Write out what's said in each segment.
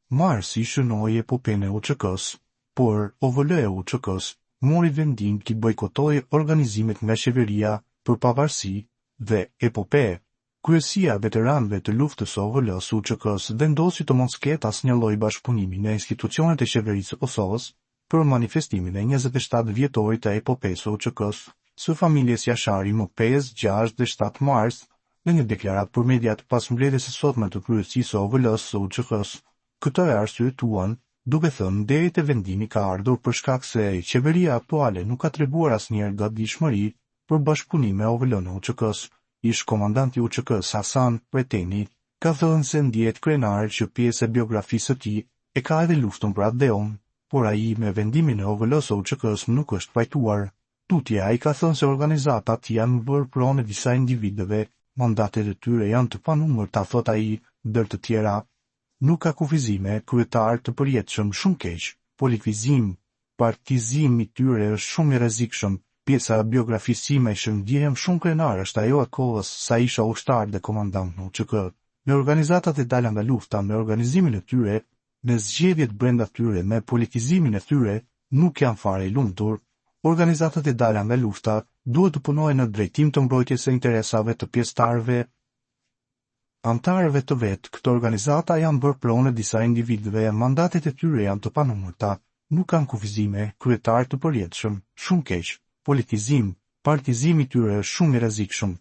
Marsi shënoi epopenë e UÇK-së, por OVL e UÇK-së mori vendim t'i bojkotojë organizimet nga qeveria për pavarësi dhe epope. Kryesia e veteranëve të luftës së OVL-së UÇK-së vendosi të mos ketë asnjë lloj bashkëpunimi nga institucionet e Qeverisë së Kosovës për manifestimin e 27 vjetorit të epopesë së UÇK-së së familjes Jashari më 5, 6 dhe 7 mars. Në një deklaratë për mediat pas mbledhjes së sotme të kryesisë së OVL-së së UÇK-së, këtë e arsyetuan duke thënë deri te vendimi ka ardhur për shkak se qeveria aktuale nuk ka treguar asnjëherë gatishmëri për bashkëpunim me OVL-në e UÇK-së. Ish-komandanti i UÇK-së Hasan Preteni ka thënë se ndjehet krenar që pjesë e biografisë së tij e ka edhe luftën për atdheun, por ai me vendimin e OVL-së së UÇK-së nuk është pajtuar. Tutje, ai ka thënë se organizatat janë bërë pronë e disa individëve, mandatet e tyre janë të panumërta, thotë ai ndër të tjera. Nuk ka kufizime, kryetarë të përjetshëm, shumë keq, politizim, partizim i tyre është shumë i rrezikshëm. Pjesa e biografisë sime që ndjehem shumë krenar është ajo e kohës sa isha ushtar dhe komandant në UÇK. Me organizatat e dala nga lufta, me organizimin e tyre, me zgjedhjet brenda tyre, me politizimin e tyre, nuk jam fare i lumtur. Organizatat e dala nga lufta duhet të punojnë në drejtim të mbrojtjes së interesave të pjesëtarëve, anëtarëve të vet. Këto organizata janë bërë pronë e disa individëve, mandatet e tyre janë të panumërta, nuk kanë kufizime, kryetarë të përjetshëm, shumë keq, politizim, partizim i tyre është shumë i rrezikshëm.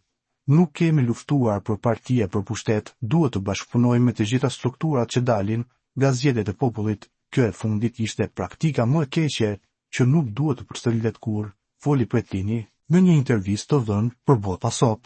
Nuk kemi luftuar për parti e për pushtet, duhet të bashkëpunojmë me të gjitha strukturat që dalin nga zgjedhjet e popullit. Kjo e fundit ishte praktika më e keqe që nuk duhet të përsëritet kurrë, foli Preteni në një intervistë të dhënë për Bota sot.